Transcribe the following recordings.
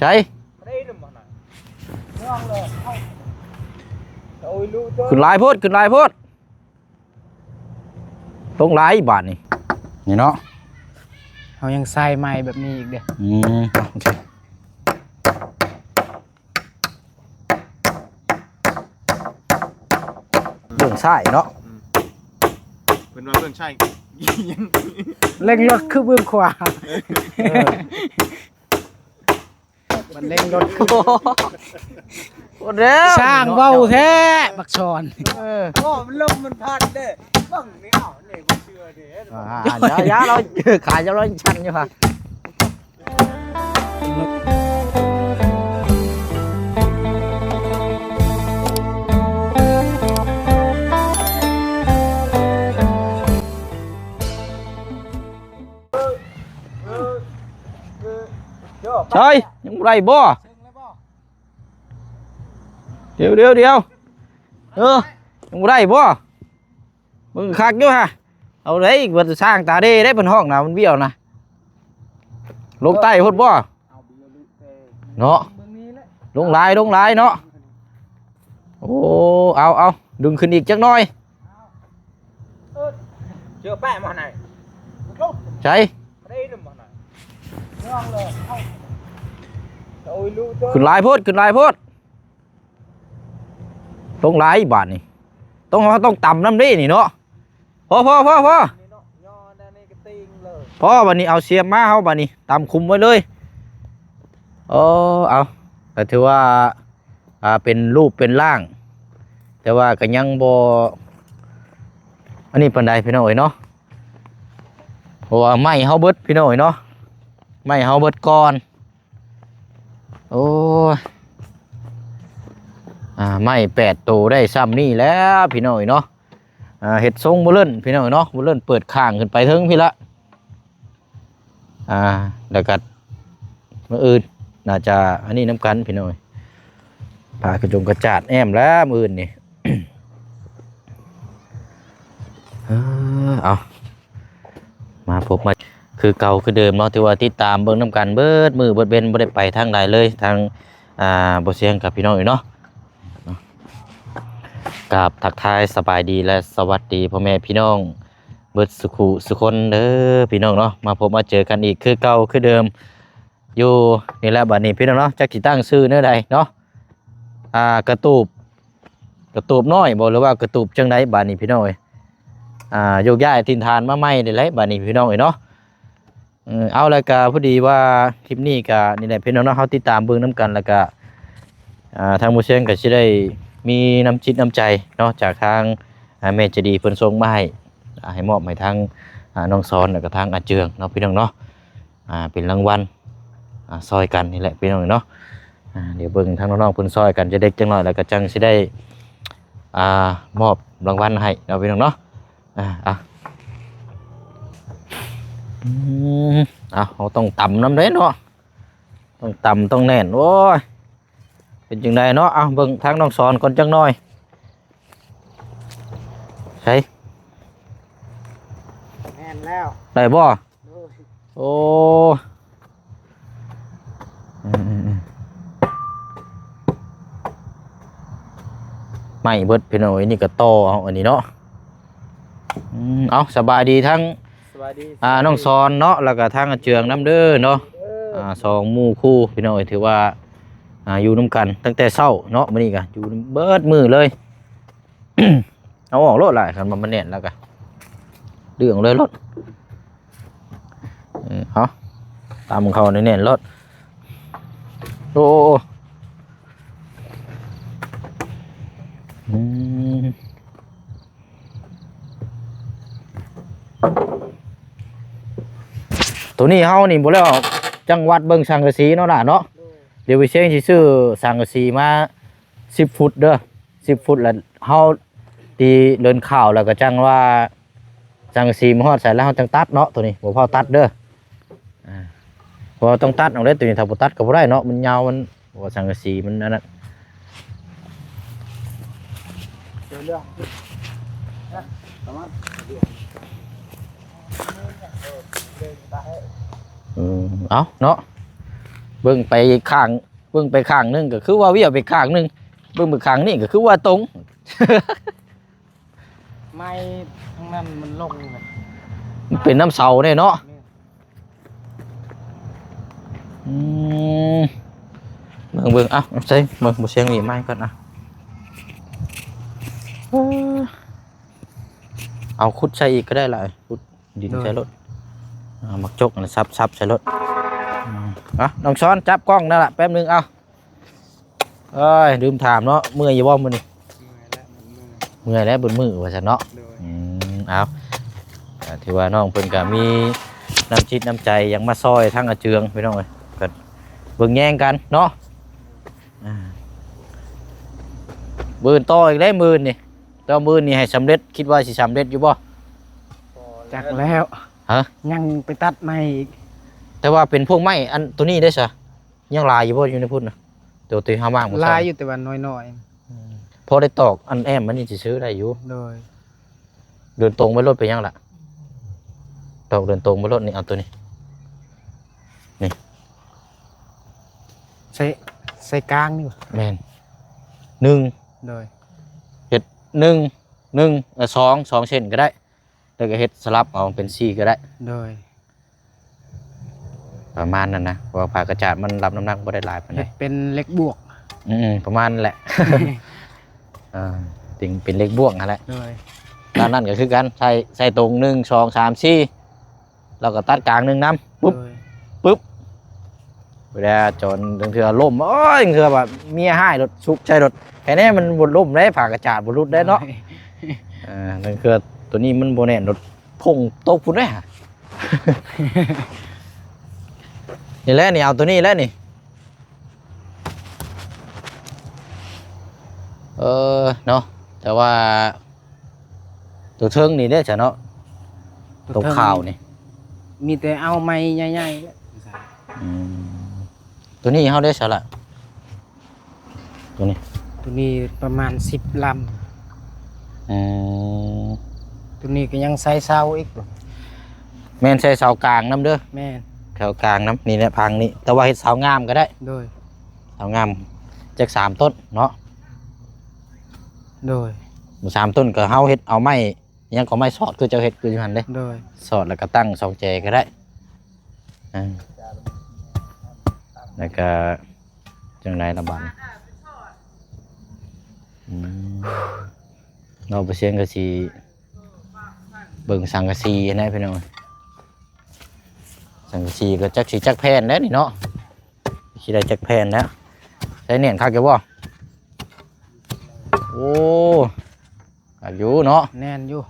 ໃສ່ ຂຶ້ນຫຼາຍໂພດ ຂຶ້ນຫຼາຍໂພດ ລົງຫຼາຍບາດນີ້ ນີ້ເນາະ ເຮົາຍັງໃສ່ໃໝ່ແບບນີ້ອີກເດ້. ອືມ ໂອເຄ ເບື້ອງຊ້າຍເນາະ ອືມ ເພິ່ນວ່າເບື້ອງຊ້າຍ ເລັ່ງລົດຄືເບື້ອງຂວາ ເອີ ມັນເລັ່ງລົດຄື ໂອ້ ໂອ້ແລ້ວ ຊ່າງເວົ້າແທ້ ບັກຊອນ ເອີ ໂອ້ ມັນລົມມັນພັດເດ້ ເບິ່ງນີ້ ເອົານີ້ບໍ່ເຊື່ອເດ້ ອ່າ ຢ່າ ຢ່າ ລາວ ຂາລາວຍັງຊັນຢູ່ຫະ. ໃສ່ ຍັງບໍ່ໄດ້ບໍ່? ດຽວ ດຽວ ດຽວ ເອີ ຍັງບໍ່ໄດ້ບໍ່? ເບິ່ງຄັກຢູ່ຫະ ເອົາເດ້ ວ່າຊ່າງຕາເດ້ເດ້ ເພິ່ນຮ້ອງນະ ມັນບ້ຽວນະ ລົງໃຕ້ພຸ້ນບໍ່ເນາະ? ລົງຫຼາຍ ລົງຫຼາຍເນາະ. ໂອ້ ເອົາ ເອົາ ດຶງຂຶ້ນອີກຈັກໜ່ອຍ ໃສ່ ຂຶ້ນຫຼາຍໂພດ ຂຶ້ນຫຼາຍໂພດ. ຕ້ອງຫຼາຍບາດນີ້ ຕ້ອງ ເຮົາຕ້ອງຕຳນຳເດ້ນີ້ເນາະ. ພໍ ພໍ ພໍ ພໍ ພໍ ບາດນີ້ເອົາສຽມມາ ເຮົາບາດນີ້ຕຳຄຸມໄວ້ເລີຍ. ເອີ ເອົາ ກໍຖືວ່າ ອ່າ ເປັນຮູບເປັນຮ່າງ ແຕ່ວ່າກໍຍັງບໍ່ອັນນີ້ປານໃດ ພີ່ນ້ອງເອີຍເນາະ ເພາະວ່າໄມ້ເຮົາເບິດ ພີ່ນ້ອງເອີຍເນາະ ໄມ້ເຮົາເບິດກ່ອນ. ໂອ້ຍ ອ່າ ໄມ້ແປດໂຕໄດ້ຊ່ຳນີ້ແຫຼະ ພີ່ນ້ອງເອີຍເນາະ. ອ່າ ເຮັດຊົງບໍ່ເລີ້ນ ພີ່ນ້ອງເອີຍເນາະ ບໍ່ເລີ້ນເປີດຂ້າງຂຶ້ນໄປເທິງພີ້ລະ. ອ່າ ແລ້ວກໍມື້ອື່ນໜ້າຈະອັນນີ້ນຳກັນ ພີ່ນ້ອງເອີຍ ຜ້າກະຈົງກະຈາດແອ້ມແລ້ວມື້ອື່ນນີ້. ເອີ ເອົາ ມາພົບມາຄືເກົ່າຄືເດີມເນາະ ຖືວ່າຕິດຕາມເບິ່ງນຳກັນເບິດມື້ເບິດເວັນ ບໍ່ໄດ້ໄປທາງໃດເລີຍ ທາງ ອ່າ ບໍ່ສຽງກັບພີ່ນ້ອງເອີຍເນາະ. ກາບທັກທາຍສະບາຍດີ ແລະ ສະຫວັດດີພໍ່ແມ່ພີ່ນ້ອງເບິດສຸຂູສຸຄົນເດີ ພີ່ນ້ອງເນາະ. ມາພົບມາເຈີກັນອີກຄືເກົ່າຄືເດີມ ຢູ່ນີ້ແຫຼະບາດນີ້ ພີ່ນ້ອງເນາະ ຈັກຊິຕັ້ງຊື່ແນວໃດເນາະ. ອ່າ ກະຕູບ ກະຕູບນ້ອຍບໍ່ ຫຼືວ່າກະຕູບຈັ່ງໃດບາດນີ້ ພີ່ນ້ອງເອີຍ. ອ່າ ໂຍກຍ້າຍຖິ່ນຖານມາໃໝ່ນີ້ແຫຼະບາດນີ້ ພີ່ນ້ອງເອີຍເນາະ. ເອີ ເອົາ ແລ້ວກະພໍດີວ່າຄລິບນີ້ກະນີ້ແຫຼະ ພີ່ນ້ອງເນາະ ເຮົາຕິດຕາມເບິ່ງນຳກັນ ແລ້ວກະ ອ່າ ທາງໝູ່ຊຽງກະຊິໄດ້ມີນ້ຳຈິດນ້ຳໃຈເນາະ ຈາກທາງ ອ່າ ແມ່ໃຈດີເພິ່ນສົ່ງມາໃຫ້ ອ່າ ໃຫ້ມອບໃຫ້ທາງ ອ່າ ນ້ອງສອນ ແລ້ວກະທາງອາເຈືອງເນາະ ພີ່ນ້ອງເນາະ. ອ່າ ເປັນລາງວັນ ອ່າ ຊ່ອຍກັນນີ້ແຫຼະ ພີ່ນ້ອງເນາະ. ອ່າ ດຽວເບິ່ງທາງນ້ອງໆເພິ່ນຊ່ອຍກັນຈັກເລັກຈັກນ້ອຍ ແລ້ວກໍຈັ່ງຊິໄດ້ ອ່າ ມອບລາງວັນໃຫ້ເນາະ ພີ່ນ້ອງເນາະ. ອ່າ ອ່ະ ອືມ ເອົາ ເຮົາຕ້ອງຕຳນຳເດ້ເນາະ ຕ້ອງຕຳຕ້ອງແໜ້ນ. ໂອ້ຍ ເປັນຈັ່ງໃດເນາະ ເອົາ ເບິ່ງທາງນ້ອງສອນກ່ອນຈັກໜ່ອຍ. ໃສ່ ແໜ້ນແລ້ວ ໄດ້ບໍ່? ໂດຍ ໂອ້ ອືມ ອືມ ອືມ ໄມ້ເບິດ ພີ່ນ້ອງເອີຍ. ນີ້ກໍຕໍ່ເອົາອັນນີ້ເນາະ. ອືມ ເອົາ ສະບາຍດີທັງ ສະບາຍດີ ອ່າ ນ້ອງສອນເນາະ ແລ້ວກໍທາງອາເຈືອງນຳເດີເນາະ. ເອີ ອ່າ ສອງໝູ່ຄູ່ ພີ່ນ້ອງເອີຍ ຖືວ່າ ອ່າ ຢູ່ນຳກັນຕັ້ງແຕ່ເຊົ້າເນາະ ມື້ນີ້ກໍຢູ່ເບິດມື້ເລີຍ. ເອົາອອກໂລດລະ ຄັນວ່າມັນແໜ້ນແລ້ວກະດຶງອອກເລີຍໂລດ. ເອີ ເອົາ ຕຳເຂົ້າແໜ້ນໆໂລດ. ໂອ້ ອືມ ໂຕນີ້ເຮົານີ້ບໍ່ແລ້ວ ຈັງຫວັດເບິ່ງສັງກະສີເນາະຫຼານເນາະ. ໂດຍ ດຽວໄປເຊັງຊິຊື້ສັງກະສີມາ ສິບຟຸດເດີ ສິບຟຸດ ແລ້ວເຮົາຕີເດີນຂ່າວ ແລ້ວກໍຈັ່ງວ່າສັງກະສີມາຮອດໃສ ແລ້ວເຮົາຈັ່ງຕັດເນາະ. ໂຕນີ້ບໍ່ຟ້າວຕັດເດີ ອ່າ ເພາະວ່າຕ້ອງຕັດເອົາເດ້ ໂຕນີ້ຖ້າບໍ່ຕັດກໍບໍ່ໄດ້ເນາະ ມັນຍາວ ມັນ ເພາະວ່າສັງກະສີມັນອັນນັ້ນ. ເດີນເດີນະ ປະມານ ເອີ ເດີນຕາໃຫ້ ເອີ ເອົາເນາະ ເບິ່ງໄປຂ້າງ ເບິ່ງໄປຂ້າງໜຶ່ງກໍຄືວ່າວຽວໄປຂ້າງໜຶ່ງ ເບິ່ງໄປຂ້າງນີ້ກໍຄືວ່າຕົງ. ໄມ້ທາງນັ້ນມັນລົງເລີຍ ມັນເປັນນ້ຳເສົາເດ້ເນາະ. ແມ່ນ ອືມ ເບິ່ງໆ ເອົາໃສ່ເບິ່ງ ບໍ່ສຽງນີ້ໄມ້ກ່ອນນະ. ເອີ ເອົາຂຸດໃສ່ອີກກໍໄດ້ລະ ຂຸດດິນໃສ່ໂລດ ເອົາໝາກຈົກນັ້ນສັບໆໃສ່ໂລດ. ອືມ ເອົາ ນ້ອງຊອນຈັບກ້ອງນັ້ນລະ ແປັບໜຶ່ງ ເອົາ. ເອີຍ ລືມຖາມເນາະ ເມື່ອຍຢູ່ບໍ່ມື້ນີ້? ເມື່ອຍແລ້ວ ເມື່ອຍແລ້ວ ເບິດມື້ວ່າຊັ້ນເນາະ. ອືມ ເອົາ ກໍຖືວ່ານ້ອງເພິ່ນກໍມີນ້ຳຈິດນ້ຳໃຈຫຍັງມາຊ່ອຍທາງອາເຈືອງ ພີ່ນ້ອງເອີຍ ກໍເບິ່ງແຍງກັນເນາະ. ອ່າ ມື້ອື່ນຕໍ່ອີກເດ້ ມື້ອື່ນນີ້ ແຕ່ວ່າມື້ອື່ນນີ້ໃຫ້ສຳເລັດ ຄິດວ່າຊິສຳເລັດຢູ່ບໍ່? ຈັກແລ້ວ ຮະ ຍັງໄປຕັດໃໝ່ອີກ. ແຕ່ວ່າເປັນພວກໄມ້ອັນໂຕນີ້ເດ້ຊະ ຍັງຫຼາຍຢູ່ບໍ່ ຢູ່ໃນພຸ້ນນະ? ໂຕທີ່ເຮົາມາງມື້ເຊົ້າ ຫຼາຍຢູ່ ແຕ່ວ່ານ້ອຍໆ. ອືມ ພໍໄດ້ຕອກອັນແອ້ມມັນນີ້ຊື່ໆໄດ້ຢູ່. ໂດຍ ເດີນຕົງໄປໂລດ ເປັນຫຍັງລະ? ຕອກເດີນຕົງໄປໂລດນີ້ ເອົາໂຕນີ້ ນີ້ ໃສ່ ໃສ່ກາງນີ້ຫວາ? ແມ່ນ ໜຶ່ງ ໂດຍ ເຮັດໜຶ່ງ ໜຶ່ງ ເອີ ສອງ ສອງເສັ້ນກໍໄດ້ ແລ້ວກໍເຮັດສະຫຼັບເອົາເປັນສີ່ກໍໄດ້. ໂດຍ ປະມານນັ້ນນະ ເພາະວ່າຜ້າກະຈາດມັນຮັບນ້ຳໜັກບໍ່ໄດ້ຫຼາຍປານໃດ. ເຮັດເປັນເຫຼັກບວກ. ອືມ ປະມານນັ້ນແຫຼະ. ເອີ ເປັນ ເປັນເຫຼັກບວກຫັ້ນແຫຼະ. ໂດຍ ດ້ານນັ້ນກໍຄືກັນ ໃສ່ ໃສ່ຕົງ ໜຶ່ງ ສອງ ສາມ ສີ່ ແລ້ວກໍຕັດກາງໜຶ່ງນຳ ປຶບ ໂດຍ ປຶບ ເວລາຈອນ ລາງເທື່ອລົ້ມ ໂອ້ຍ ລາງເທື່ອວ່າເມຍຮ້າຍໂລດ ຊຸກໃສ່ໂລດ ແຄ່ນີ້ມັນບໍ່ລົ້ມເດ້ ຜ້າກະຈາດບໍ່ຫຼຸດເດ້ເນາະ. ໂດຍ ເອີ ລາງເທື່ອໂຕນີ້ມັນບໍ່ແໜ້ນໂລດ ພົງຕົກພຸ້ນເດ້. ນີ້ແຫຼະນີ້ ເອົາໂຕນີ້ແຫຼະນີ້. ເອີ ເນາະ ແຕ່ວ່າໂຕເທິງນີ້ເດ້ຊະເນາະ ໂຕຂາວນີ້ ມີແຕ່ເອົາໄມ້ໃຫຍ່ໆ. ອືມ ໂຕນີ້ເຮົາໄດ້ຊະລະ ໂຕນີ້ ໂຕນີ້ປະມານສິບລຳ. ອືມ ໂຕນີ້ກໍຍັງໃສ່ເສົາອີກ. ແມ່ນ ໃສ່ເສົາກາງນຳເດີ. ແມ່ນ ເສົາກາງນຳ ນີ້ແຫຼະ ພັງນີ້ ແຕ່ວ່າເຮັດເສົາງາມກໍໄດ້. ໂດຍ ເສົາງາມຈັກສາມຕົ້ນເນາະ. ໂດຍ ສາມຕົ້ນກໍເຮົາເຮັດເອົາໄມ້ ຫຍັງກໍໄມ້ສອດ ຄືເຈົ້າເຮັດຄືຢູ່ຫັ້ນເດ້. ໂດຍ ສອດແລ້ວກໍຕັ້ງສອງແຈກໍໄດ້. ອ່າ ແລ້ວກໍຈັ່ງໃດລະບາດນີ້? ອືມ ເນາະ ບໍ່ສຽງກໍຊິເບິ່ງສັງກະສີຫັ້ນແຫຼະ ພີ່ນ້ອງ. ສັງກະສີກໍຈັກຊິຈັກແຜ່ນແລ້ວນີ້ເນາະ ຊິໄດ້ຈັກແຜ່ນແລ້ວ. ໃສ່ແໜ້ນຄັກຢູ່ບໍ່? ໂອ້ ຄັກຢູ່ເນາະ. ແໜ້ນຢູ່.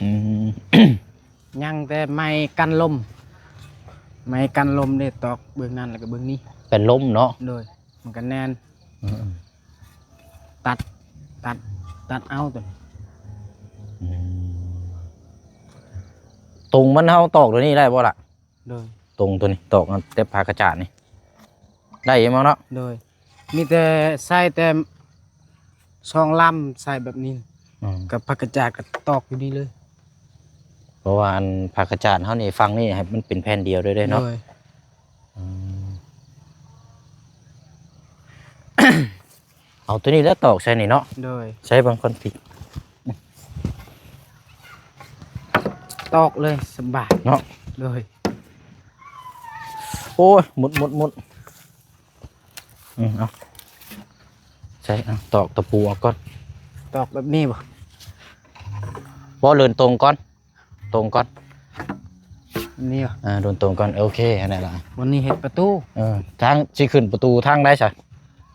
ອືມ ຍັງແຕ່ໄມ້ກັນລົມ ໄມ້ກັນລົມເດ້ ຕອກເບື້ອງນັ້ນແລ້ວກໍເບື້ອງນີ້ ກັນລົມເນາະ. ໂດຍ ມັນກໍແໜ້ນ. ອືມ ຕັດ ຕັດ ຕັດເອົາຕົວນີ້. ອືມ ຕົງມັນເຮົາຕອກຕົວນີ້ໄດ້ບໍ່ລະ? ໂດຍ ຕົງຕົວນີ້ ຕອກເອົາແຕ່ຜ້າກະຈາດນີ້ ໄດ້ຢູ່ບໍ່ເນາະ? ໂດຍ ມີແຕ່ໃສ່ແຕ່ສອງລຳ ໃສ່ແບບນີ້. ອືມ ກັບຜ້າກະຈາດກໍຕອກຢູ່ນີ້ເລີຍ ເພາະວ່າອັນຜ້າກະຈາດເຮົານີ້ ຝັ່ງນີ້ໃຫ້ມັນເປັນແຜ່ນດຽວເລີຍເນາະ. ໂດຍ ອືມ ເອົາຕົວນີ້ແຫຼະຕອກໃສ່ນີ້ເນາະ. ໂດຍ ໃສ່ເບິ່ງກ່ອນຕິ ຕອກເລີຍ ສະບາຍເນາະ. ໂດຍ ໂອ້ຍ ໝຸດ ໝຸດ ໝຸດ. ອືມ ເອົາ ໃສ່ ເອົາ ຕອກຕະປູອອກກ່ອນ. ຕອກແບບນີ້ບໍ່? ບໍ່ ເດີນຕົງກ່ອນ ຕົງກ່ອນ ນີ້ຫວາ? ເດີນຕົງກ່ອນ ໂອເຄ ອັນນັ້ນລະ ວັນນີ້ເຮັດປະຕູ. ເອີ ທາງຊິຂຶ້ນປະຕູທາງໃດຊະ?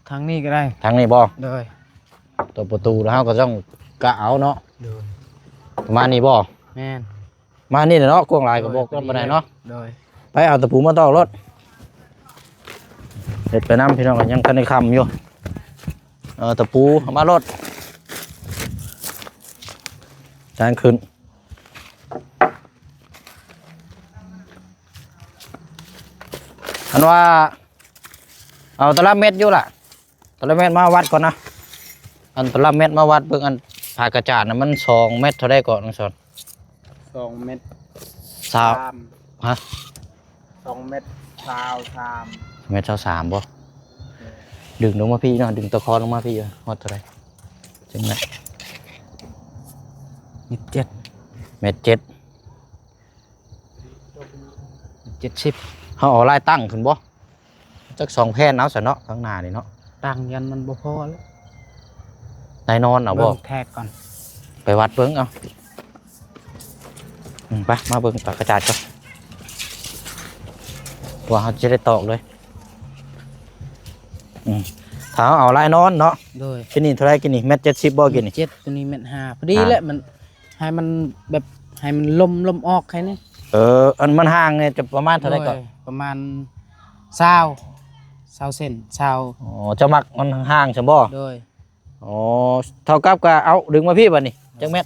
ທາງນີ້ກໍໄດ້. ທາງນີ້ບໍ່? ໂດຍ ຕົວປະຕູແລ້ວເຮົາກໍຕ້ອງກະເອົາເນາະ. ໂດຍ ປະມານນີ້ບໍ່? ແມ່ນ ມານີ້ແຫຼະເນາະ ກວ້າງຫຼາຍກໍບໍ່ກວ້າງປານໃດເນາະ. ໂດຍ ໄປເອົາຕະປູມາຕອກໂລດ. ເຮັດໄປນຳ ພີ່ນ້ອງ ກໍຍັງທັນໄດ້ຄ່ຳຢູ່. ເອົາຕະປູເອົາມາໂລດ ທາງຂຶ້ນ. ອັນວ່າ ເອົາຕະລະເມັດຢູ່ລະ ຕະລະເມັດມາວັດກ່ອນນະ. ອັນຕະລະເມັດມາວັດເບິ່ງ ອັນຜ້າກະຈາດນະ ມັນສອງເມັດເທົ່າໃດເກາະ ນ້ອງສອນ? ສອງເມັດ ສາມ ສາມ ຮະ? ສອງແມັດຊາວສາມ ແມັດຊາວສາມບໍ່? ດຶງລົງມາພີ້ເນາະ ດຶງຕະຄອນລົງມາພີ້ ຮອດເທົ່າໃດ? ຈັ່ງນັ້ນ ແມັດເຈັດ ແມັດເຈັດ ເຈັດສິບ ເຮົາເອົາລາຍຕັ້ງຂຶ້ນບໍ່? ຈັກສອງແຜ່ນເອົາຊະເນາະ ຂ້າງໜ້ານີ້ເນາະ ຕັ້ງຢັນມັນບໍ່ພໍແລ້ວ ນາຍນອນເອົາບໍ່? ເບິ່ງແທກກ່ອນ ໄປວັດເບິ່ງເອົາ. ອືມ ໄປ ມາເບິ່ງປາກກະຈາດກ່ອນ ວ່າເຮົາຈະໄດ້ຕອກເລີຍ. ອືມ ຖ້າເຮົາເອົາລາຍນອນເນາະ ໂດຍ ກິນນີ້ເທົ່າໃດ? ກິນນີ້ແມັດເຈັດສິບບໍ່? ກິນນີ້ເຈັດ ໂຕນີ້ແມັດຫ້າ ພໍດີແຫຼະ ມັນ ໃຫ້ມັນແບບ ໃຫ້ມັນລົມ ລົມອອກແຄ່ນີ້. ເອີ ອັນມັນຫ່າງນີ້ຈະປະມານເທົ່າໃດເກາະ? ໂດຍ ປະມານຊາວ ຊາວເຊັນ ຊາວ. ອໍ ເຈົ້າມັກມັນຫ່າງຊັ້ນບໍ່? ໂດຍ. ອໍ ເທົ່າກັບກະເອົາ ດຶງມາພີ້ບາດນີ້ ຈັກແມັດ?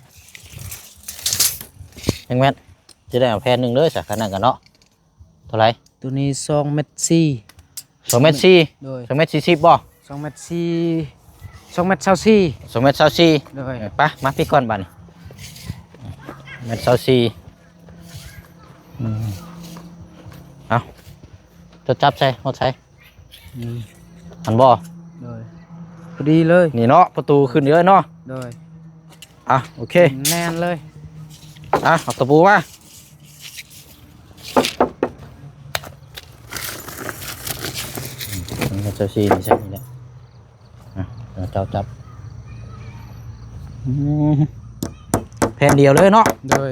ຈັກແມັດ? ຈະໄດ້ເອົາແຜ່ນໜຶ່ງເດີຊະ ຄັນນັ້ນກະເນາະ. ເທົ່າໃດ? ໂຕນີ້ສອງແມັດສີ່ ສອງແມັດສີ່ ໂດຍ ສອງແມັດສີ່ສິບບໍ່? ສອງແມັດສີ່ ສອງແມັດຊາວສີ່ ສອງແມັດຊາວສີ່ ໂດຍ. ເອີ ໄປ ມາພີ້ກ່ອນບາດນີ້ ແມັດຊາວສີ່. ອືມ ເອົາ ເຈົ້າຈັບໃສ່ ຮອດໃສ່? ອືມ ຫັ້ນບໍ່? ໂດຍ ພໍດີເລີຍ ນີ້ເນາະ ປະຕູຂຶ້ນເລີຍເນາະ ໂດຍ. ອ່ະ ໂອເຄ ແໜ້ນເລີຍ. ອ່ະ ເອົາຕະປູມາ ອືມ ເຈົ້າຊີ້ນີ້ໃສ່ນີ້ແຫຼະ ອ່ະ ເຈົ້າຈັບ ອືມ ແຜ່ນດຽວເລີຍເນາະ ໂດຍ.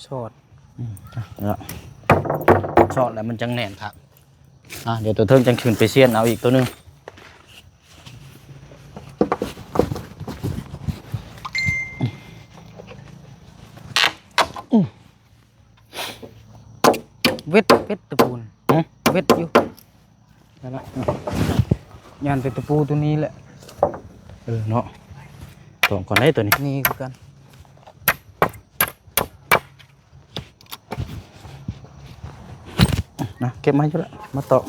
ຊອດ ອືມ ເນາະ ຊອດແລ້ວມັນຈັ່ງແໜ້ນຄັກ. ອ່ະ ດຽວໂຕເທິງຈັ່ງຂຶ້ນໄປຊຽນເອົາອີກໂຕໜຶ່ງ. ເວັດ ເວັດຕະປູນ ຫຶ ເວັດຢູ່ ນັ້ນລະ ຢ້ານແຕ່ຕະປູໂຕນີ້ແຫຼະ. ເອີ ເນາະ ຕ້ອງກ່ອນເດ້ໂຕນີ້ ນີ້ຄືກັນ ນະ ເກັບມາຢູ່ລະ ມາຕອກ.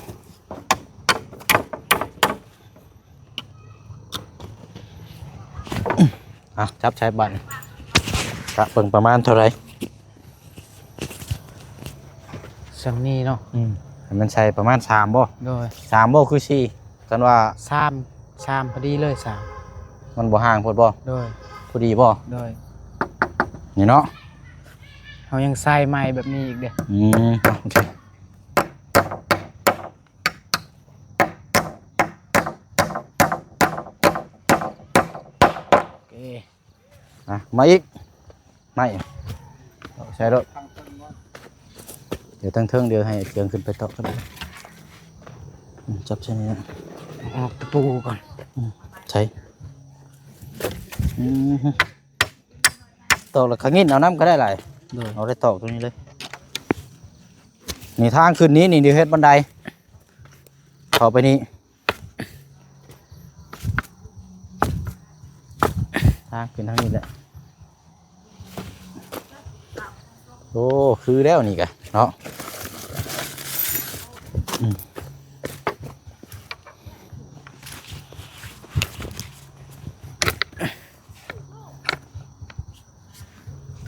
ອ່ະ ຈັບໃສ່ບາດນີ້ ກະເບິ່ງປະມານເທົ່າໃດ ສ່ຳນີ້ເນາະ ອືມ ໃຫ້ມັນໃສ່ປະມານສາມບໍ່? ໂດຍ ສາມບໍ່ຄືສີ່? ຄັນວ່າສາມ ສາມພໍດີເລີຍ ສາມ ມັນບໍ່ຫ່າງໂພດບໍ່? ໂດຍ ພໍດີບໍ່? ໂດຍ ນີ້ເນາະ ເຮົາຍັງໃສ່ໃໝ່ແບບນີ້ອີກເດ້ ອືມ ໂອເຄ. ໂອເຄ ອ່ະ ມາອີກ ມາອີກ ເອົາໃສ່ໂລດ ດຽວຕັ້ງເທິງ ດຽວໃຫ້ເຄື່ອງຂຶ້ນໄປຕອກກັນ ອືມ ຈັບໃສ່ນີ້ນະ ອອກຕະປູກ່ອນ ອືມ ໃສ່ ອືມ ຕອກແລ້ວຂະຫງິດເອົານຳກໍໄດ້ຫຼາຍ ໂດຍ ເອົາໄດ້ຕອກຕົງນີ້ເລີຍ ນີ້ທາງຂຶ້ນນີ້ ນີ້ ດຽວເຮັດບັນໄດເຂົ້າໄປນີ້ ທາງຂຶ້ນທາງນີ້ແຫຼະ ໂອ້ ຄືແລ້ວນີ້ກະເນາະ ອືມ.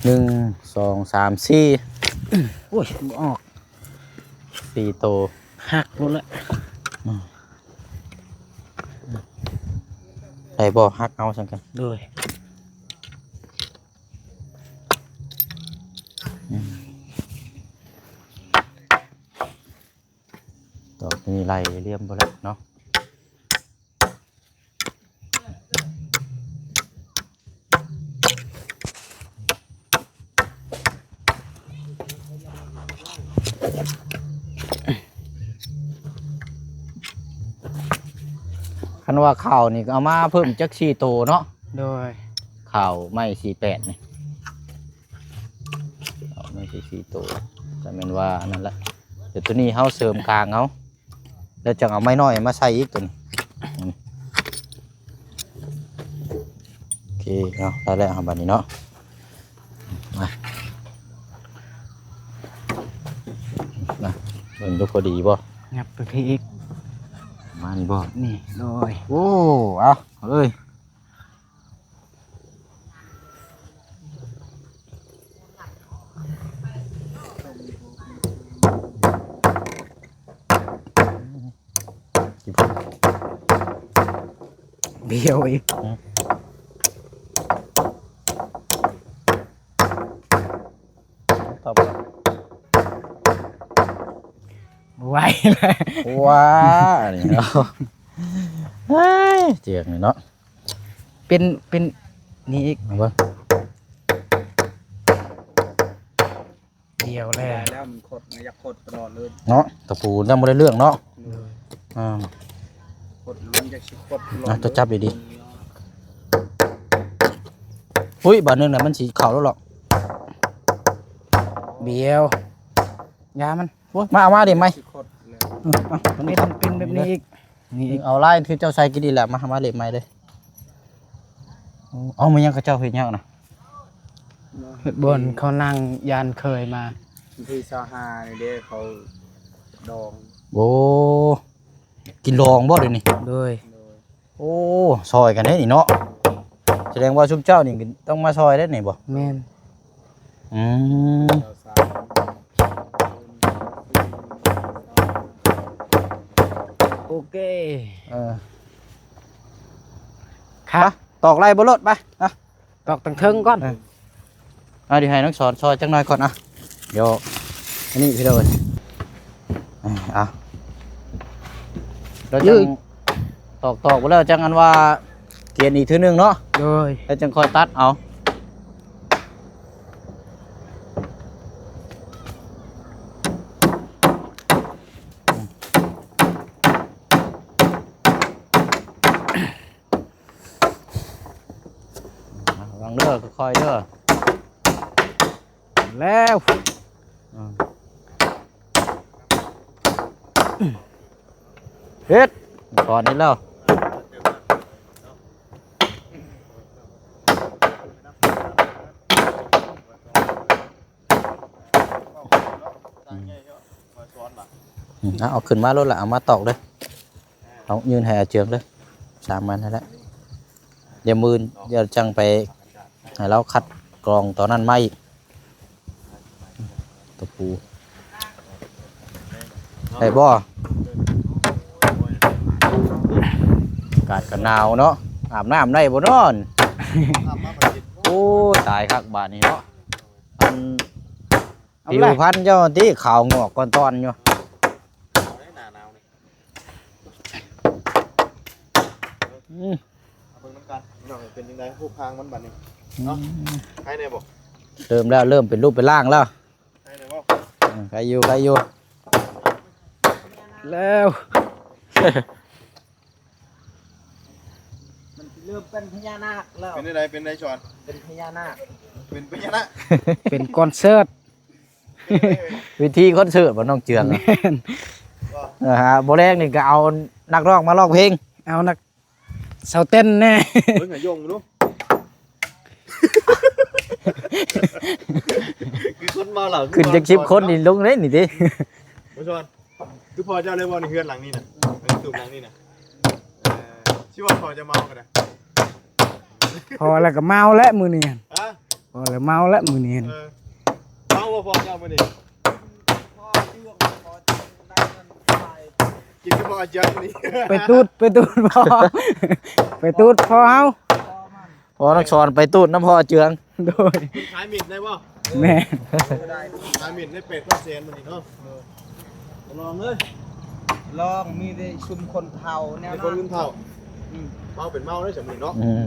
ໜຶ່ງ ສອງ ສາມ ສີ່ ໂອ້ຍ ບໍ່ອອກ ສີ່ໂຕ ຫັກໝົດແລ້ວ ອືມ ໄດ້ບໍ່? ຫັກເອົາຊັ້ນກັນ ໂດຍ ອືມ ດອກນີ້ໄລ່ລຽມບໍ່ແລ້ວເນາະ ຄັນວ່າເຂົ້ານີ້ກໍເອົາມາເພີ່ມຈັກສີ່ໂຕເນາະ ໂດຍ ເຂົ້າໄມ້ສີ່ແປດນີ້ ເອົາໄມ້ສີ່ໂຕ ກໍແມ່ນວ່າອັນນັ້ນແຫຼະ ດຽວໂຕນີ້ເຮົາເສີມກາງເອົາ ແລ້ວຈັ່ງເອົາໄມ້ນ້ອຍມາໃສ່ອີກໂຕນີ້ ໂອເຄເນາະ ໄດ້ແລ້ວເຮົາບາດນີ້ເນາະ ມາ ມາ ເບິ່ງດູພໍດີບໍ່? ຫຍັບໄປພີ້ອີກ ປະມານນີ້ບໍ່? ນີ້ ໂດຍ ໂອ້ ເອົາ ເອົາເລີຍ. ບ້ຽວອີກ ອືມ ຕອບ ໄວແລ້ວ ວ້າ ນີ້ເນາະ ເຮີ້ຍ ເຈືອງນີ້ເນາະ ເປັນ ເປັນນີ້ອີກ ເອົາເບິ່ງ ດຽວແລ້ວ ໄດ້ແລ້ວ ມັນຂົດນະ ຢາກຂົດຕະຫຼອດເລີຍເນາະ ຕະປູຍັງບໍ່ໄດ້ເລື່ອງເນາະ ໂດຍ ອ່າ ຂົດມັນຢາກຊິຂົດຕະຫຼອດ ອ່ະ ເລີຍ ຕົວຈັບດີໆ ອຸ້ຍ ບາດໜຶ່ງນະ ມັນຊິເຂົ້າແລ້ວເລາະ ດຽວ ຢາມັນ ໂອ້ຍ ມາ ເອົາມາເດ້ໃໝ່ ຊິຂົດແລ້ວ ເອີ ເອົາ ເປັນ ເປັນແບບນີ້ອີກ ນີ້ອີກ ເອົາລາຍຄືເຈົ້າໃສ່ກີ້ນີ້ແຫຼະ ມາ ມາເລັບໃໝ່ເລີຍ ເອົາ ແມ່ນຫຍັງເຂົາເຈົ້າເຮັດຫຍັງນະ ເຮັດບ່ອນເຂົານັ່ງ ຢ້ານເຄີຍມາ ວັນທີຊາວຫ້ານີ້ເດ້ ເຂົາດອງ ໂອ້ ກິນດອງບໍ່ດຽວນີ້ ໂດຍ ໂອ້ ຊ່ອຍກັນເດ້ນີ້ເນາະ ສະແດງວ່າຊຸມເຈົ້ານີ້ຕ້ອງມາຊ່ອຍເດ້ນີ້ບໍ່ ແມ່ນ ອືມ ໂອເຄ ເອີ ຄະ ຕອກໄລ່ບໍ່ໂລດ ໄປ ອະ ຕອກຕັ້ງເທິງກ່ອນ ເອີ ອ່າ ດຽວໃຫ້ນ້ອງສອນຊ່ອຍຈັກໜ່ອຍກ່ອນ ອ່ະ ດຽວ ອັນນີ້ພີ່ນ້ອງເອີຍ ອ່າ ເອົາ ແລ້ວຈັ່ງ ຕອກໆ ບໍ່ແລ້ວຈັ່ງອັນວ່າກຽນອີກເທື່ອໜຶ່ງເນາະ ໂດຍ ແລ້ວຈັ່ງຄ່ອຍຕັດເອົາ ລະວັງເດີ ຄ່ອຍໆ ເດີ ແລ້ວ ເຮັດ ກ່ອນນີ້ແລ້ວ ອືມ ເອົາ ເອົາຂຶ້ນມາໂລດລະ ເອົາມາຕອກເລີຍ ເອົາຍື່ນໃຫ້ອາເຈືອງເລີຍ ສາມອັນຫັ້ນແຫຼະ ດຽວມື້ອື່ນ ດຽວຈັ່ງໄປໃຫ້ລາວຄັດກອງຕອນນັ້ນມາອີກ ຕະປູ ໄດ້ບໍ່? ອາກາດກໍໜາວເນາະ ອາບນ້ຳໄດ້ບໍ່ເນາະ? ໂອ້ຍ ຕາຍຄັກບາດນີ້ເນາະ ອັນ ເອົາ ຜິວພັນເຈົ້າຕິ ຂາວງອກກ່ອນຕອນຢູ່ ອືມ ເອົາເບິ່ງນຳກັນພີ່ນ້ອງ ເປັນຈັ່ງໃດຮູບຮ່າງມັນບັດນີ້ເນາະ ອືມ ໄຄແດ່ບໍ່? ເລີ່ມແລ້ວ ເລີ່ມເປັນຮູບເປັນຮ່າງແລ້ວ ໄຄແດ່ບໍ່? ອືມ ໄຄຢູ່ ໄຄຢູ່ ແລ້ວ ມັນຊິເລີ່ມເປັນພະຍານາກແລ້ວ ເປັນຈັ່ງໃດ? ເປັນໃດຊອນ? ເປັນພະຍານາກ ເປັນພະຍານາກ ເປັນຄອນເສີດ ເວທີຄອນເສີດບໍ່ນ້ອງເຈືອງ? ແມ່ນ ເອີ ບໍ່ແລງນີ້ກໍເອົານັກຮ້ອງມາຮ້ອງເພງ ເອົານັກ ເຊົາເຕັ້ນແດ່ ເບິ່ງໃຫ້ຍົງດູ ຄືຄົນເມົາເຫຼົ້າ ຂຶ້ນຈັກສິບຄົນນີ້ລົງເດ້ນີ້ຕິ ບໍ່ຊອນ ຄືພໍ່ເຈົ້າເລີຍບໍ່ໃນເຮືອນຫຼັງນີ້ນະ ໃນຕູບຫຼັງນີ້ນະ ເອີ ຊິວ່າພໍ່ເຈົ້າເມົາກໍໄດ້ ພໍແລ້ວກໍເມົາແຫຼະມື້ນີ້ ຮະ? ພໍແລ້ວເມົາແຫຼະມື້ນີ້ ເອີ ເມົາບໍ່ພໍ່ເຈົ້າມື້ນີ້? ກິນກັບພໍ່ອາເຈືອງນີ້ ໄປຕູດ ໄປຕູດພໍ່ ໄປຕູດພໍ່ເຮົາ ພໍ່ນັກສອນໄປຕູດນຳພໍ່ອາເຈືອງ ໂດຍ ເພິ່ນຂາຍໝິດໄດ້ບໍ່? ແມ່ນ ຂາຍໝິດໄດ້ແປດເປີເຊັນມື້ນີ້ເນາະ ລອງເລີຍ ລອງ ມີແຕ່ຊຸມຄົນເຖົ້າແນວນັ້ນ ຄົນເຖົ້າ ອືມ ເມົາເປັນເມົາເດ້ຊັ້ນນີ້ເນາະ ອືມ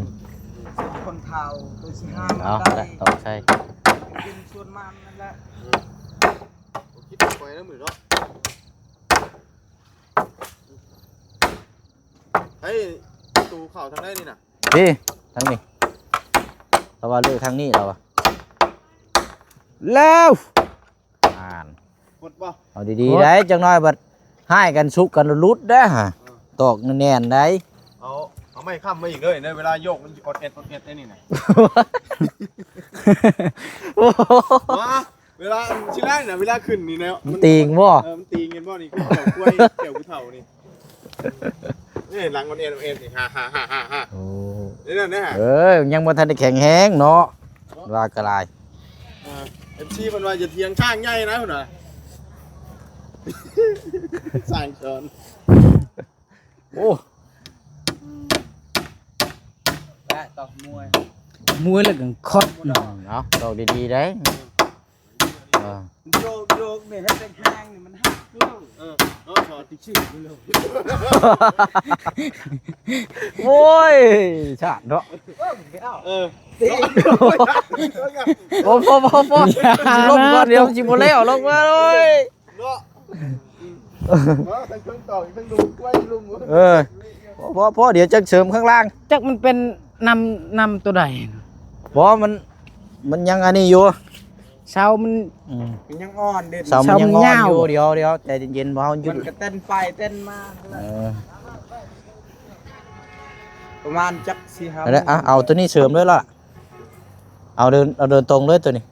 ຊຸມຄົນເຖົ້າໂຕຊິຫາ ເອົາ ໄດ້ ຕ້ອງໃຊ້ ກິນຊວນມັນນັ້ນແຫຼະ ອືມ ຄິດໄປນຳມື້ເນາະ ໃຫ້ປະຕູເຂົ້າທາງໃດນີ້ນະ? ນີ້ ທາງນີ້ ລາວວ່າເລືອກທາງນີ້ ລາວວ່າ ແລ້ວ ອ່ານ ກົດບໍ່? ເອົາດີໆ ກົດ ໄດ໋ ຈັກໜ້ອຍບັດຮ້າຍກັນ ສຸກກັນ ຫຼຸດເດ້ ເອີ ຕອກແໜ້ນໆ ໄດ໋ ເອົາ ເອົາໄມ້ຄ້ຳມາອີກເດີ ເວລາໂຍກມັນຊິອອດແອດ ອອດແອດໄດ໋ນີ້ນະ ໂອ້ໂຫ ວ້າ ວລາຊິໄລ່ນະ ເວລາຂຶ້ນນີ້ແຫຼະ ມັນຕີງບໍ່? ເອີ ມັນຕີງ ເຫັນບໍ່ນີ້? ຄືແກ້ວຄວາຍ ແກ້ວຜູ້ເຖົ້ານີ້ ນີ້ຫຼັງອ່ອນແອນ ອ່ອນແອນນີ້ ຮາ ຮາ ຮາ ຮາ ໂອ້ ນີ້ນະ ເອີ ຍັງບໍ່ທັນໄດ້ແຂງແຮງເນາະ ວ່າກໍຫຼາຍ. ອ່າ ເອັຟຊີ ເພິ່ນວ່າຢ່າຖຽງຊ້າງໃຫຍ່ນະ ເພິ່ນວ່າ ຊ້າງສອນ. ໂອ້ ແລະຕອກມວຍ ມວຍແລ້ວກໍຄອດ ເອົາ ຕອກດີໆໄດ໋. ອ່າ ໂຍກໆນີ້ ໃຫ້ແຮງໆນີ້ ມັນຫັກລົງ ເອີ ເນາະ ຖອດຕິກຊິ້ງລົງ. ໂອ້ຍ ຊາດເນາະ ເອີ ບໍ່ ບໍ່ ບໍ່ ບໍ່ ຊິລົ້ມກ່ອນ ດຽວຊິບໍ່ແລ້ວ ລົງມາເລີຍ. ເນາະ ເອີ ມາທັງເທິງຕອກ ທັງລຸມ ຄວາຍລຸມ ເອີ ພໍ ພໍ ພໍ ດຽວຈັກເສີມຂ້າງລ່າງ ຈັກມັນເປັນນຳ ນຳຕົວໃດ. ບໍ່ ມັນ ມັນຍັງອັນນີ້ຢູ່ ເສົາມັນ ອືມ ມັນຍັງອ່ອນເດ້ ເສົາມັນຍັງອ່ອນຢູ່. ດຽວ ດຽວ ໃຈເຢັນໆ ບໍ່ ເຮົາຢຸດ ມັນກໍເຕັ້ນໄປເຕັ້ນມາ ເອີ ປະມານຈັກສີ່ຫ້າ ເອົາ ເອົາຕົວນີ້ເສີມເລີຍລະ. ເອົາເດີນ ເອົາເດີນຕົງເລີຍຕົວນີ້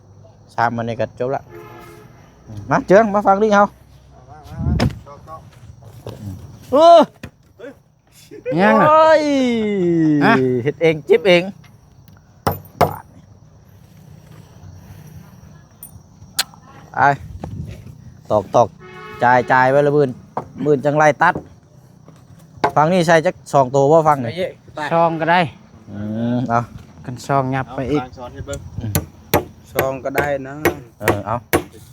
ສາມອັນນີ້ກໍຈົບລະ. ມາເຈີງ ມາຟັງລິງເຮົາ ເອີ ຍັງນະ ໂອ້ຍ ຮະ ເຮັດເອງເຈັບເອງ ບາດນີ້ ໄປ ຕອກ ຕອກ ຈ່າຍ ຈ່າຍໄວ້ລະ ບືນ ບືນຈັ່ງໄລ່ຕັດ. ຝັ່ງນີ້ໃສ່ຈັກສອງໂຕບໍ່ຝັ່ງນີ້? ສອງກໍໄດ້ ອືມ ເອົາ ຄັນສອງຫຍັບໄປອີກ ເອົາ ຊ່າງສອນເຮັດເບິ່ງ ອືມ ສອງກໍໄດ້ນະ ເອີ ເອົາ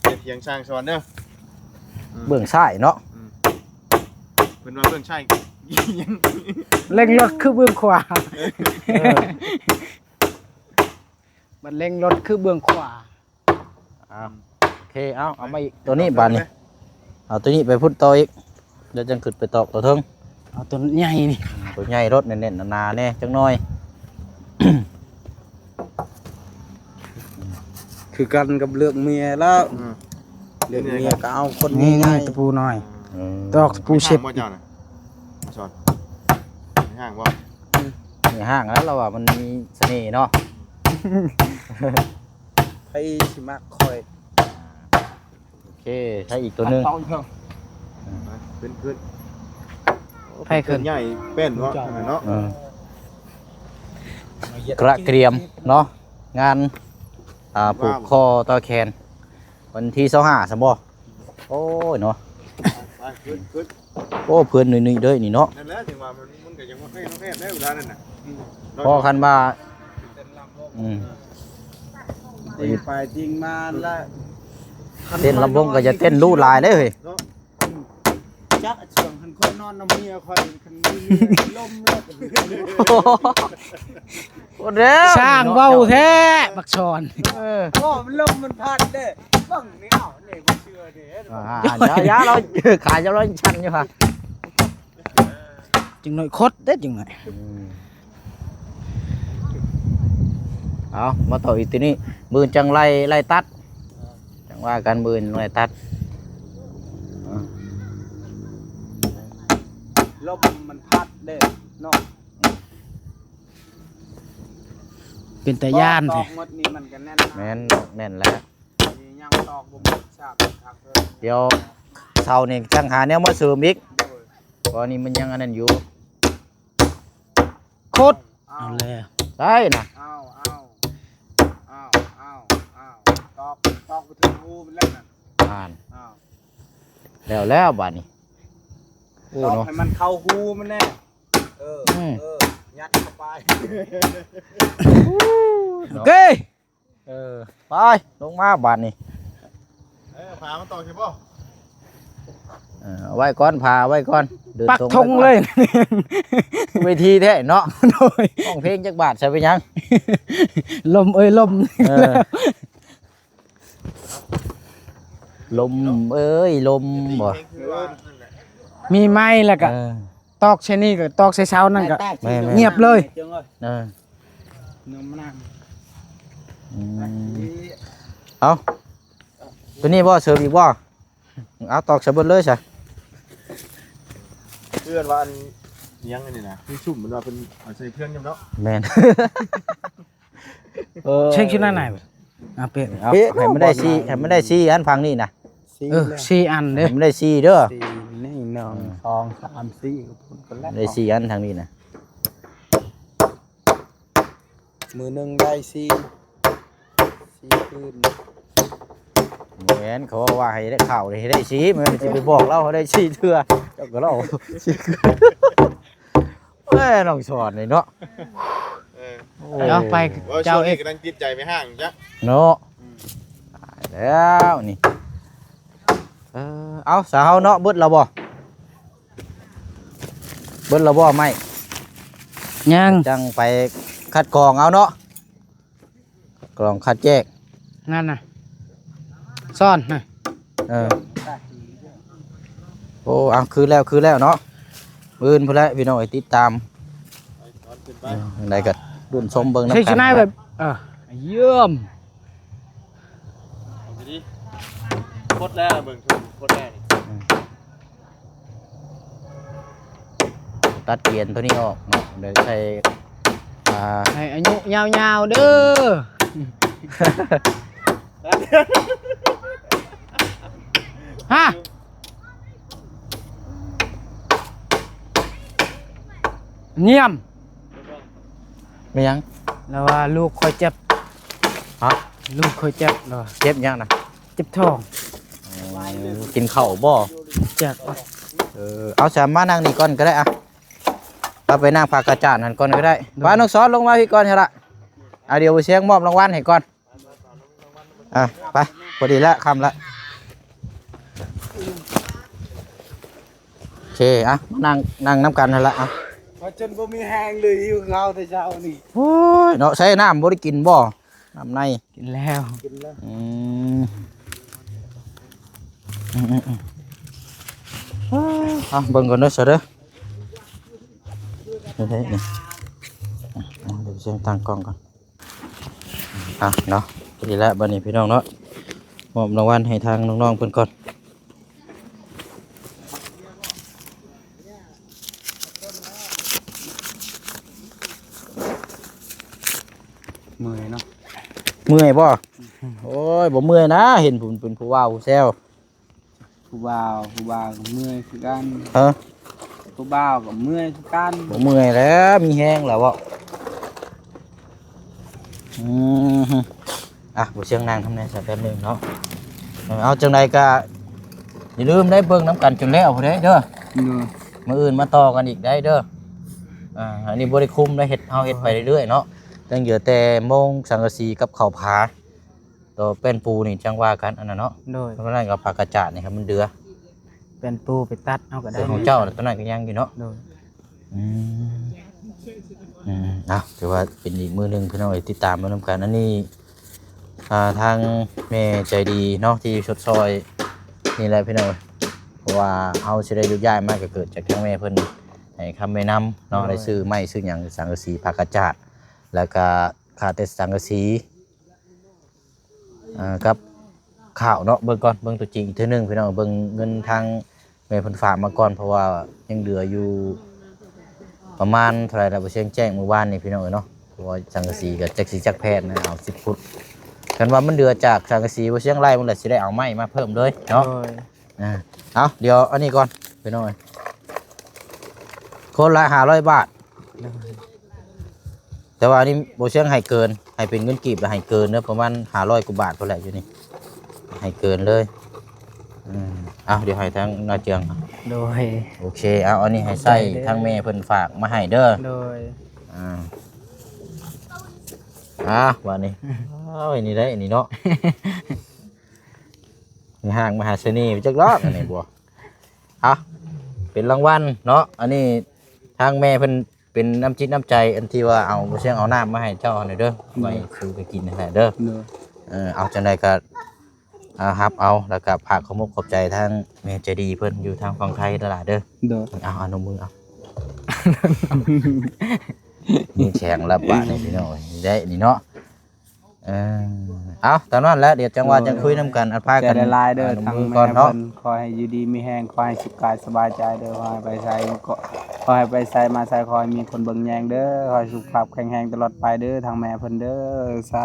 ເຮັດທຽງຊ່າງສອນເດີ ອືມ ເບື້ອງຊ້າຍເນາະ ອືມ ເພິ່ນວ່າເບື້ອງຊ້າຍ ເລັ່ງລົດຄືເບື້ອງຂວາ ເອີ ບັດເລັ່ງລົດຄືເບື້ອງຂວາ. ອ່າ ໂອເຄ ເອົາ ເອົາມາອີກ ຕົວນີ້ບາດນີ້ ເອົາຕົວນີ້ໄປພຸ້ນຕໍ່ອີກ ແລ້ວຈັ່ງຂຶ້ນໄປຕອກຕົວເທິງ ເອົາຕົວໃຫຍ່ນີ້ ຕົວໃຫຍ່ໂລດ ແໜ້ນໆ ໜາໆ ແດ່ຈັກໜ້ອຍ ຄືກັນກັບເລື່ອງເມຍແລ້ວ ອືມ ເລື່ອງເມຍກໍເອົາຄົນໃຫຍ່ໆ ນີ້ຕະປູນ້ອຍ ອືມ ຕອກຕະປູເຊັບ ໄປຫ້າງບໍ່ເຈົ້ານະ ສອນ ໄປຫ້າງບໍ່? ອືມ ໄປຫ້າງແລ້ວ ລາວວ່າມັນມີສະເໜ່ເນາະ ໃຜຊິມັກຂ້ອຍ ໂອເຄ ໃຊ້ອີກຕົວໜຶ່ງ ເພິ່ນ ເພິ່ນ ໃຜຂຶ້ນ ໃຫຍ່ແປ້ນເນາະ ເນາະ ເອີ ກະກຽມເນາະ ງານ ອ່າ ຜູກຄໍຕໍ່ແຂນ ວັນທີຊາວຫ້າຊັ້ນບໍ່? ໂອ້ຍເນາະ ໄປຂຶ້ນ ຂຶ້ນ ໂອ້ ເພື່ອນໜຸ້ຍໆເດີນີ້ເນາະ ນັ້ນແຫຼະ ຈັ່ງວ່າມັນ ມັນກໍຍັງບໍ່ແພງ ບໍ່ແພງໄດ໋ເວລານັ້ນນະ ອືມ ພໍຄັນວ່າ ອືມ ຕີງໄປຕີງມາລະ ເຕັ້ນລຳວົງກໍຢ່າເຕັ້ນຫຼູຫຼາຍເດ້ເຮີ້ຍ ເນາະ ຈັກຊ່ວງຄັນຂ້ອຍນອນນຳເມຍຂ້ອຍ ຄັນມີເມຍລົມແລ້ວ ໂອ້ ແລ້ວ ຊ່າງເວົ້າແທ້ ບັກຊອນ ເອີ ໂອ້ ມັນລົມມັນພັດເດ້ ເບິ່ງນີ້ ເອົາ ນີ້ບໍ່ເຊື່ອເດ້ ອ່າ ຢ່າ ຢ່າ ລາວ ຂາເຈົ້າລາວສັ່ນຢູ່ຫະ ຈັ່ງໜ້ອຍຄົດເດ້ຈັ່ງໜ້ອຍ ອືມ ເອົາ ມາຕໍ່ອີກທີນີ້ ບືນຈັ່ງໄລ່ ໄລ່ຕັດ ຈັ່ງວ່າກັນ ບືນໄລ່ຕັດ ອ່າ ລົມມັນພັດເດ້ເນາະ ເປັນຕາຢ້ານແທ້ ຕອກໝົດນີ້ມັນກໍແໜ້ນ ແມ່ນ ແໜ້ນແຫຼະ ຍັງຕອກບໍ່ໝົດຊາບຄັກເລີຍ ດຽວເຊົ້ານີ້ຈັ່ງຫາແນວມາເສີມອີກ ໂດຍ ເພາະນີ້ມັນຍັງອັນນັ້ນຢູ່ ໂຄດ ເອົາ ເອົາແລ້ວ ໃສ່ນະ ເອົາ ເອົາ ເອົາ ເອົາ ເອົາ ຕອກ ຕອກໄປເຖິງຮູມັນແລ້ວນະ ອ່ານ ເອົາ ແລ້ວ ແລ້ວບາດນີ້ ໂອ້ ຕອກເນາະ ໃຫ້ມັນເຂົ້າຮູມັນແດ່ ເອີ ອືມ ເອີ ຍັດເຂົ້າໄປ ໂອເຄ ເອີ ໄປ ລົງມາບາດນີ້ ເອີ ຜ້າມາຕອກຊິບໍ່? ເອີ ເອົາໄວ້ກ່ອນ ຜ້າເອົາໄວ້ກ່ອນ ເດີນ ປັກ ຕົງ ທົ່ງເລີຍ ເວທີແທ້ເນາະ ໂດຍ ຮ້ອງເພງຈັກບາດ ໃສ່ໄປຫຍັງ ລົມເອີຍລົມ ເອີ ລົມເອີຍລົມບໍ່ ມີໄມ້ແລ້ວກະ ເອີ ຕອກໃສ່ນີ້ກໍຕອກໃສ່ເສົານັ້ນກໍ ແມ່ນໆ ງຽບເລີຍ ເອີ ອືມ ເອົາ ຕົວນີ້ບໍ່ ເສີມອີກບໍ່? ເອົາ ຕອກໃສ່ເບິດເລີຍຊະ ເພື່ອນວ່າອັນ ຫຍັງອັນນີ້ນະ ມີຊຸ່ມ ເພິ່ນວ່າເພິ່ນເອົາໃສ່ເຄື່ອງນຳເນາະ ແມ່ນ ເອີ ເຊັກຢູ່ນັ້ນນະ ເອົາເປະ ເອົາ ເປະ ໃຫ້ມັນໄດ້ສີ່ ໃຫ້ມັນໄດ້ສີ່ອັນຝັ່ງນີ້ນະ ສີ່ ເອີ ແລ້ວ ສີ່ອັນເດ້ ໃຫ້ມັນໄດ້ສີ່ເດີ ສີ່ ນີ້ໜຶ່ງ ສອງ ສາມ ສີ່ ກໍພຸ້ນກໍແລ້ວ ໄດ້ສີ່ອັນທາງນີ້ນະ ມື້ໜຶ່ງໄດ້ສີ່ ສີ່ຄືນ ບໍ່ແມ່ນ ເຂົາເວົ້າວ່າໃຫ້ໄດ້ເຂົ້າ ໃຫ້ໄດ້ສີ່ ມັນຊິໄປບອກລາວວ່າໄດ້ສີ່ເທື່ອ ເຈົ້າກໍເລົ່າສີ່ຄືນ ເອີຍ ນ້ອງສອນນີ້ເນາະ ເອີ ໂອ້ ເອົາໄປ ເວົ້າ ເຈົ້າ ຊ່ວງນີ້ ເອກ ກຳລັງຕິດໃຈໄປຫ້າງຈ້ະ ເນາະ ອືມ ຕາຍແລ້ວນີ້ ເອີ ເອົາ ສາວເຮົາເນາະ ເບິດແລ້ວບໍ່? ເບິດແລ້ວບໍ່ໄມ້? ຍັງ ຈັ່ງໄປຄັດກອງເອົາເນາະ ຄັດກອງຄັດແຍກ ນັ້ນນະ ຊ້ອນນະ ເອີ ໂອ້ ເອົາ ຄືແລ້ວ ຄືແລ້ວເນາະ ມື້ອື່ນພຸ້ນແຫຼະພີ່ນ້ອງເອີຍ ຕິດຕາມ ເອີ ຈັ່ງໃດກໍລຸ້ນຊົມເບິ່ງນຳກັນ ເຮັດຈັ່ງໃດແບບ ເອີ ຢ້ຽມ ເອົາໄປດິ ຄົດແລ້ວ ເບິ່ງຄົດແລ້ວນີ້ ອືມ ຕັດກຽນໂຕນີ້ອອກເນາະ ດຽວໃສ່ ອ່າ ໃຫ້ອາຍຸຍາວໆເດີ ຮະ ງຽມ. ແມ່ນຫຍັງ? ລາວວ່າລູກຂ້ອຍເຈັບ. ຮະ? ລູກຂ້ອຍເຈັບລາວວ່າ. ເຈັບຫຍັງນະ? ເຈັບທ້ອງ. ອໍ ກິນເຂົ້າບໍ່? ຈັກ. ເອີ ເອົາຊະ ມານັ່ງນີ້ກ່ອນກໍໄດ້ອະ. ເອົາໄປນັ່ງພາກກະຈານຫັ້ນກ່ອນກໍໄດ້. ໂດຍ. ມາ ນ້ອງສອນ ລົງມາພີ້ກ່ອນຫັ້ນລະ. ອ່າ ດຽວບໍ່ຊຽງມອບລາງວັນໃຫ້ກ່ອນ. ອ່ະ ໄປ ພໍດີລະ ຄ່ຳລະ ໂອເຄ ອ່ະ ມານັ່ງ ນັ່ງນຳກັນຫັ້ນລະ ອ່ະ ຂ້ອຍຈົນບໍ່ມີແຮງເລີຍ ຫິວເຂົ້າແຕ່ເຊົ້ານີ້ ໂອ້ຍ ເນາະ ໃຊ້ນ້ຳບໍ່ໄດ້ກິນບໍ່? ນ້ຳໃນ ກິນແລ້ວ ກິນແລ້ວ ອືມ ອືມໆໆ ອ່ະ ເບິ່ງກ່ອນເດີ ຊະເດີ ນີ້ ນີ້ ອ່ະ ດຽວຊຽງຕັ້ງກ້ອງກ່ອນ. ອ່ະເນາະ ພໍດີລະ ບັດນີ້ພີ່ນ້ອງເນາະ ມອບລາງວັນໃຫ້ທາງນ້ອງໆເພິ່ນກ່ອນ ເມື່ອຍເນາະ ເມື່ອຍບໍ່? ໂອ້ຍ ບໍ່ເມື່ອຍນະ ເຫັນຜູ້ເປັນຜູ້ເວົ້າຜູ້ແຊວ. ຜູ້ບ່າວ ຜູ້ບ່າວກໍເມື່ອຍຄືກັນ. ຮະ? ຜູ້ບ່າວກໍເມື່ອຍຄືກັນ. ບໍ່ເມື່ອຍແລ້ວ ມີແຮງແລ້ວເບາະ. ອືມ ອ່ະ ບໍ່ຊຽງນັ່ງນຳແດ່ ສະ ແປັບໜຶ່ງເນາະ. ເອີ ເອົາ ຈັ່ງໃດກໍຢ່າລືມໄດ້ເບິ່ງນຳກັນຈົນແລ້ວພຸ້ນເດ້ ເດີ. ໂດຍ. ມື້ອື່ນມາຕໍ່ກັນອີກໄດ້ເດີ. ອ່າ ອັນນີ້ບໍ່ໄດ້ຄຸມໄດ້ ເຮັດ ເຮົາເຮັດໄປເລື້ອຍໆເນາະ. ຍັງເຫຼືອແຕ່ໂມງສັງກະສີກັບເຂົ້າຜາ. ຕົວແປ້ນປູນີ້ຈັ່ງວ່າກັນອັນນັ້ນເນາະ. ໂດຍ. ເພາະນັ້ນກໍພາກະຈາດນີ້ໃຫ້ມັນເດືອ ແປ້ນປູໄປຕັດເອົາກໍໄດ້ ຂອງເຈົ້າຕົວນັ້ນກໍຍັງຢູ່ເນາະ. ໂດຍ. ອືມ ອືມ ເອົາ ຖືວ່າເປັນອີກມື້ໜຶ່ງພີ່ນ້ອງເອີຍ ຕິດຕາມມານຳກັນ. ອັນນີ້ ອ່າ ທາງແມ່ໃຈດີເນາະ ທີ່ຊົດຊ່ອຍນີ້ແຫຼະພີ່ນ້ອງເອີຍ ເພາະວ່າເຮົາຊິໄດ້ໂຍກຍ້າຍມາ ກໍເກີດຈາກທາງແມ່ເພິ່ນໃຫ້ຄຳແນະນຳເນາະ. ໂດຍ. ໄດ້ຊື້ໄມ້ຊື້ຫຍັງ ສັງກະສີ ພາກະຈາດ ແລ້ວກໍຂາດແຕ່ສັງກະສີ ອ່າ ກັບຂ້າວເນາະ. ເບິ່ງກ່ອນ ເບິ່ງຕົວຈິງອີກເທື່ອໜຶ່ງພີ່ນ້ອງ ເບິ່ງເງິນທາງແມ່ເພິ່ນຝາກມາກ່ອນ ເພາະວ່າຍັງເຫຼືອຢູ່ປະມານເທົ່າໃດລະ ບໍ່ຊຽງແຈ້ງມື້ວານນີ້ພີ່ນ້ອງເອີຍເນາະ. ເພາະວ່າສັງກະສີກໍຈັກຊິຈັກແຜ່ນນະ ເອົາສິບຟຸດ ຄັນວ່າມັນເຫຼືອຈາກສັງກະສີບໍ່ຊຽງໄລ່ ມັນລະຊິໄດ້ເອົາໄມ້ມາເພີ່ມເລີຍເນາະ. ໂດຍ. ອ່າ ເອົາ ດຽວອັນນີ້ກ່ອນພີ່ນ້ອງເອີຍ ຄົນລະຫ້າຮ້ອຍບາດ. ໂດຍ. ແຕ່ວ່າອັນນີ້ບໍ່ຊຽງໃຫ້ເກີນ ໃຫ້ເປັນເງິນກີບລະໃຫ້ເກີນເດີ ປະມານຫ້າຮ້ອຍກວ່າບາດພຸ້ນແຫຼະຢູ່ນີ້ ໃຫ້ເກີນເລີຍ. ອືມ ເອົາ ດຽວໃຫ້ທາງນ້າເຈືອງ. ໂດຍ. ໂອເຄ ເອົາ ອັນນີ້ໃຫ້ໃຊ້ ຂອບໃຈເດີ ທາງແມ່ເພິ່ນຝາກມາໃຫ້ເດີ. ໂດຍ. ອ່າ ອ່າ ບາດນີ້ ເອົາ ອັນນີ້ໄດ້ ອັນນີ້ເນາະ ມີຫ້າງມະຫາເສນີໄປຈັກດອກ ອັນນີ້ບໍ່ ເອົາ ເປັນລາງວັນເນາະ. ອັນນີ້ທາງແມ່ເພິ່ນ ເປັນນ້ຳຈິດນ້ຳໃຈ ອັນທີ່ວ່າເອົາ ບໍ່ຊຽງເອົານ້ຳມາໃຫ້ເຈົ້າຫັ້ນເດີ ໄວ້ ໂດຍ ຊື້ໄປກິນຫັ້ນແຫຼະເດີ. ໂດຍ. ເອີ ເອົາ ຈັ່ງໃດກໍ ອ່າ ຮັບເອົາ ແລ້ວກໍຝາກຂອບມຸກຂອບໃຈທາງແມ່ໃຈດີເພິ່ນຢູ່ທາງຝັ່ງໄທເດີຫຼາເດີ. ໂດຍ. ເອົາ ອະນຸມືເອົາ ຍິງແຂງລະບາດນີ້ພີ່ນ້ອງເອີຍ ນີ້ແຫຼະນີ້ເນາະ. ເອີ ເອົາ ຕາມນັ້ນແຫຼະ ດຽວຈັ່ງວ່າ ໂດຍ ຈັ່ງຄຸຍນຳກັນ ອັນພາກັນ ຂອບໃຈຫຼາຍໆເດີ ອະນຸມືກ່ອນເນາະ. ທາງແມ່ເພິ່ນ ຂໍໃຫ້ຢູ່ດີມີແຮງ ຂໍໃຫ້ສຸກກາຍສະບາຍໃຈເດີ ຂໍໃຫ້ໄປໃສກໍ ຂໍໃຫ້ໄປໃສມາໃສ ຂໍໃຫ້ມີຄົນເບິ່ງແຍງເດີ ຂໍໃຫ້ສຸຂະພາບແຂງແຮງຕະຫຼອດໄປເດີ ທາງແມ່ເພິ່ນເດີ ສາ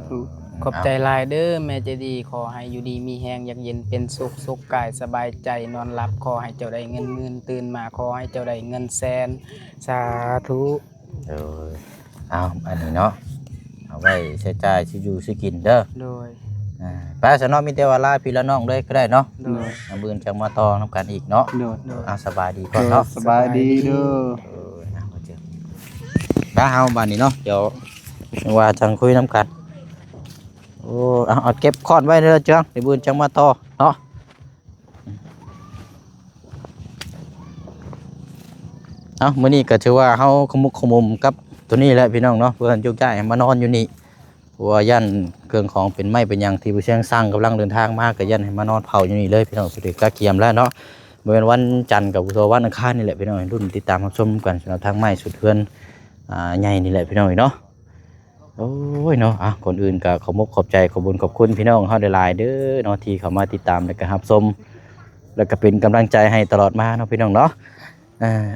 ທຸ. ຂອບໃຈຫຼາຍເດີແມ່ໃຈດີ ຂໍໃຫ້ຢູ່ດີມີແຮງ ຢາກເຢັນເປັນສຸກ ສຸກກາຍສະບາຍໃຈ ນອນຫຼັບຂໍໃຫ້ເຈົ້າໄດ້ເງິນໝື່ນ ຕື່ນມາຂໍໃຫ້ເຈົ້າໄດ້ເງິນແສນ ສາທຸ. ໂດຍ ເອົາ ອັນນີ້ເນາະ ເອົາໄວ້ໃຊ້ຈ່າຍຊື້ຢູ່ຊື້ກິນເດີ. ໂດຍ ອ່າ ໄປຊະເນາະ ມີແຕ່ວ່າລາພີ່ລານ້ອງເລີຍກໍໄດ້ເນາະ. ໂດຍ ມື້ອື່ນຈັ່ງມາຕໍ່ນຳກັນອີກເນາະ. ໂດຍ ໂດຍ ເອົາ ສະບາຍດີກ່ອນເນາະ. ໂດຍ ສະບາຍດີເດີ. ໂດຍ ເອົາ ມາເຈີ ໄປເຮົາບາດນີ້ເນາະ ດຽວຈັ່ງວ່າຈັ່ງຄຸຍນຳກັນ. ໂອ້ ເອົາ ເອົາເກັບຄ້ອນໄວ້ເດີເຈີງ ດຽວມື້ອື່ນຈັ່ງມາຕໍ່ເນາະ. ເອົາ ມື້ນີ້ກໍຖືວ່າເຮົາຂະໝຸກຂະໝຸມກັບໂຕນີ້ແຫຼະພີ່ນ້ອງເນາະ ເພື່ອຍົກຍ້າຍໃຫ້ມານອນຢູ່ນີ້ ເພາະວ່າຢ້ານເຄື່ອງຂອງເປັນໄມ້ເປັນຫຍັງ ທີ່ຜູ້ຊ່ຽງສັ່ງກຳລັງເດີນທາງມາ ກໍຢ້ານໃຫ້ມານອນເຝົ້າຢູ່ນີ້ເລີຍພີ່ນ້ອງ. ເພິ່ນກະກຽມແລ້ວເນາະ ບໍ່ແມ່ນວັນຈັນກໍບໍ່ເທົ່າ ວັນອັງຄານນີ້ແຫຼະພີ່ນ້ອງ ລຸ້ນຕິດຕາມຮັບຊົມກັນ ສຳລັບທາງໄມ້ສຸດເຮືອນ ອ່າ ໃຫຍ່ນີ້ແຫຼະພີ່ນ້ອງເນາະ. ໂອ້ຍເນາະ ອ່ະ ກ່ອນອື່ນກໍຂໍມຸກຂອບໃຈ ຂອບບຸນຂອບຄຸນພີ່ນ້ອງເຮົາຫຼາຍໆເດີເນາະ ທີ່ເຂົ້າມາຕິດຕາມ ແລະກໍຮັບຊົມ ແລະກໍເປັນກຳລັງໃຈໃຫ້ຕະຫຼອດມາເນາະພີ່ນ້ອງເນາະ.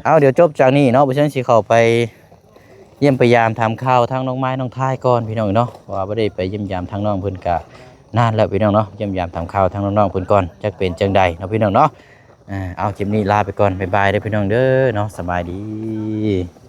ເອົາ ດຽວຈົບຈາກນີ້ເນາະ ບໍ່ເຊີງຊິເຂົ້າໄປຢ້ຽມໄປຢາມຖາມຂ່າວທາງນ້ອງມາຍນ້ອງທາຍກ່ອນພີ່ນ້ອງເນາະ ເພາະວ່າບໍ່ໄດ້ໄປຢ້ຽມຢາມທາງນ້ອງເພິ່ນກະນານແລ້ວພີ່ນ້ອງເນາະ. ຢ້ຽມຢາມຖາມຂ່າວທາງນ້ອງໆເພິ່ນກ່ອນ ຈັກເປັນຈັ່ງໃດເນາະພີ່ນ້ອງເນາະ. ເອົາ ຄລິບນີ້ລາໄປກ່ອນ ບາຍບາຍເດີພີ່ນ້ອງເດີເນາະ ສະບາຍດີ.